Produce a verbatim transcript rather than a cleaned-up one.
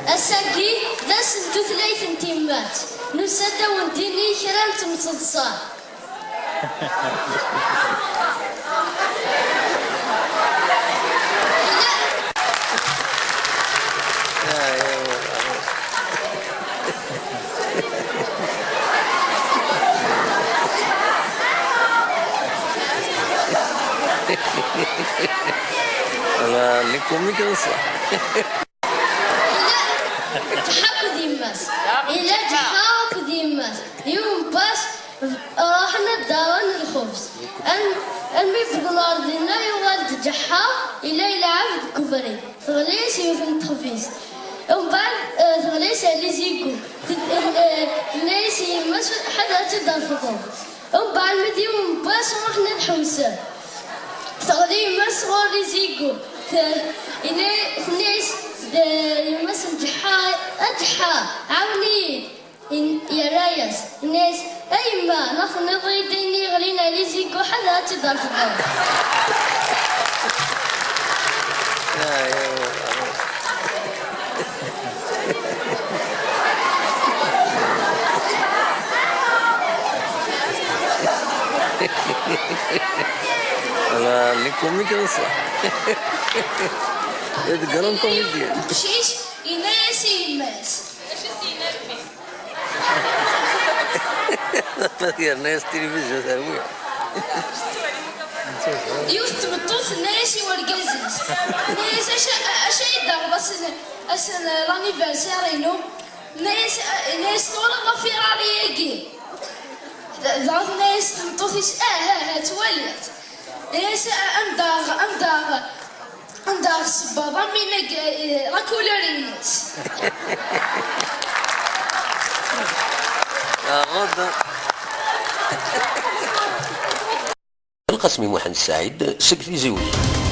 Ass-agi d ass n tutlayt n tyemmat. Nusa-d a wen-d-nini kra n temseḍsa. Voilà, les comiques, ça. Ǧeḥḥa akked yemma-s. Yella Ǧeḥḥa akked yemma-s. Yiwen n wass, ruḥen ad d-aɣen lxubz. Al-, almi wwḍen ɣer dinna, yuɣal-d Ǧeḥḥa, yella yelɛeb deg ubrid. Teɣli-as yiwet n texbizt. Umbeɛd, eh, teɣli-as Ɛli Zigu. Ted-, eh, tenna-yas i yemma-s, ḥader ad tt-id-refḍeḍ. Umbeɛd, ma d yiwen n wass, ruḥen ad ḥewsen. Teɣli yemma-s ɣur Ɛli Zigu. Te-, yenna-, tenna-yas, eh, yemma-s n Ǧeḥḥa, a Ǧeḥḥa, ɛawen-iyi-d. In-, yerra-yas, yenna-yas, a yemma, ma tenniḍ-iyi-d ayen yeɣlin Ɛli Zigu, ḥader ad tt-id-refdeḍ. Voilà, les comiques, ça. C'est de grands comédiens. Aqcic yenna-yas i yemma-s. Yerna-yas tilivizyu terwi. Yiwet tmeṭṭut tenna-yas i wergaz-is. Tenna-yas, acu, acu ay d-taɣeḍ ass n, ass n l'anniversaire-inu? Tenna-yas, tenna-yas, twalaḍ la Ferrari-agi? Dɣa tenna-yas tmeṭṭut-is, ah, ah, ah, ttwaliɣ-tt. Tenna-yas, ah, anda, anda, anda ɣ sebbaḍ am winna, eh, la couleur-ines. Aɣed. Belqasem i Muḥend Ssaɛid seg Tizi Uzzu.